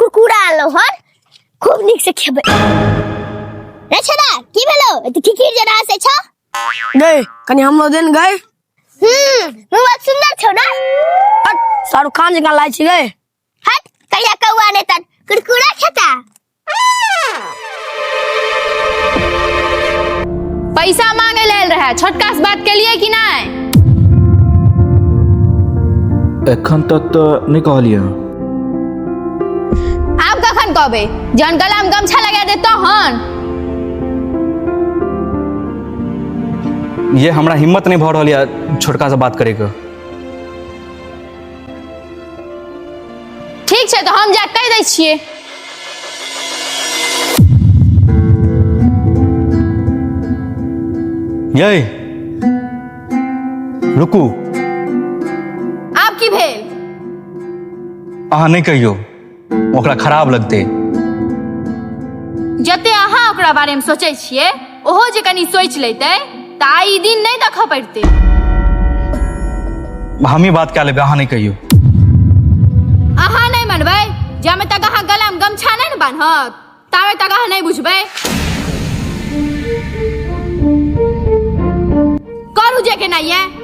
कुरकुरा आनलहुँ हन, खूब नीक से खेबै। रे छेदा, की भेलो? एते खिखिर जेना हँसै छौ। गई, कनी हमरो देन गई। मुँह बड़ सुंदर छौ ना? हट, शाहरुख खान जकाँ लागै छी गई। हट, कहिया कौआ नहि तऽ कुरकुरा खेता। पैसा मांगे लेल रहे, छोटका से बात केलिए कि नहीं? एखन तक तऽ नहि कहलियै। आब कखन कहबै? जहन गला में गमछा लगा दे तहन। ये हमरा हिम्मत नहीं भऽ रहल यऽ छोटका से बात करे के। ठीक छै, तऽ हम जा कहि दै छियै। यै रुकू। आब की भेल? अहाँ नहि कहियौ, ओकरा खराब लगतै। जते अहाँ ओकरा बारे में सोचै छियै, ओहो जे कनी सोचि लेतै तऽ आइ ई दिन नहि देखऽ पड़तै। हमही बात कए लेबै, अहाँ नहि कहियौ। अहाँ नहि मनबै जामे तक अहाँ गला में गमछा नहि ने बान्हत, ताबे तक अहाँ नहि बुझबै। करू जे केनाइ ये।